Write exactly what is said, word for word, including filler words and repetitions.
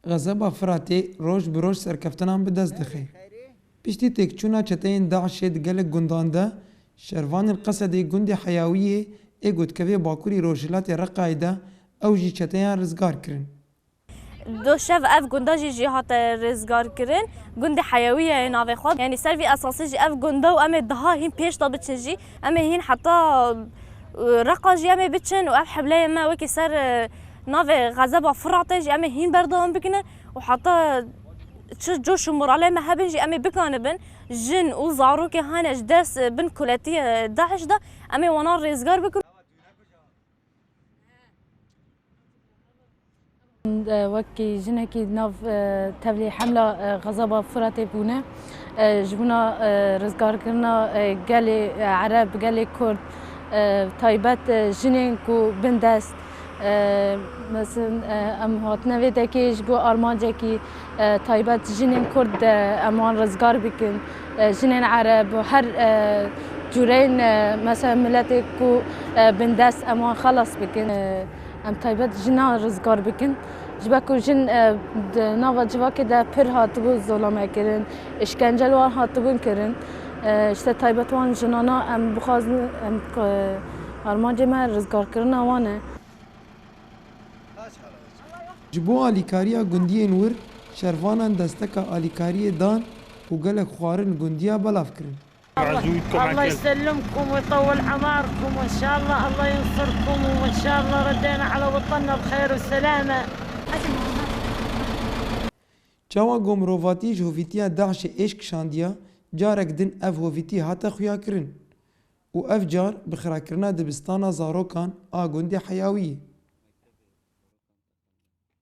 Xezeba Firatê roj bi roj serkeftinan bi dest dixe. Piştî têkçûna çeteyên DAIŞê di gelek gundan de, şervanên Qesedê gundê Heyawiyê ê gotkevê bakurî rojhilatê Reqayê de ew jî çeteyan rizgar kirin. Do şev ev gunda jî jî hate rizgar kirin. Gundê Heyawiyê ye navê xwe. Yanî ser vî esasî jî ev gunda û em ê daha hîn pêş de biçin jî. Em ê hîn heta, e, Reqa jî em ê biçin û ev hebleyê me wekî ser, e, navê Xezeba Firatê jî em ê hîn berdewam bikine û heta çi coş û moralê me hebin jî em ê bikanibin jin û zarokê hane ji dest, e, bin kuletiyê DAIŞ de em ê wana rizgar bikin. E, wekî jinekî nav, e, tevlî hemla, e, Xezaba Firatê bûne. E, ji bona, e, rizgarkirina, e, gelê, e, Ereb, gelê Kurd, e, taybet, e, jinên ku bin dest, e, mesela, e, em hatine vê dekê ji bo armancekî, e, taybet jinên Kurd, e, em wan rizgar bikin. E, jinên Ereb û her, e, cûreyên, e, mesela miletê ku, e, bin dest em wan xelas bikin. E, Em taybet jinan rizgar bikin. Ji ber ku jin, e, di nava civakê de pir hatibû zolamekirin, îşkence li wan hatibûn kirin. E, işte taybet wan jinana em bixwazin, em, e, armancê me rizgarkirina wan e. Ji bo alîkariya gundiyên wir, şervanan desteka alîkariyê dan û gelek xwarin li gundiya belav kirin. الله يسلمكم ويطول عماركم، وإن شاء الله الله ينصركم، وإن شاء الله ردينا على وطننا بخير وسلامة. Çawa ku mirovatî ji hovîtiya DAIŞê êş kişandiya, carek din ev hovîtî hate xuyakirin û ev car bi xirakirina dibistana zarokan a gundê Heyawiyê.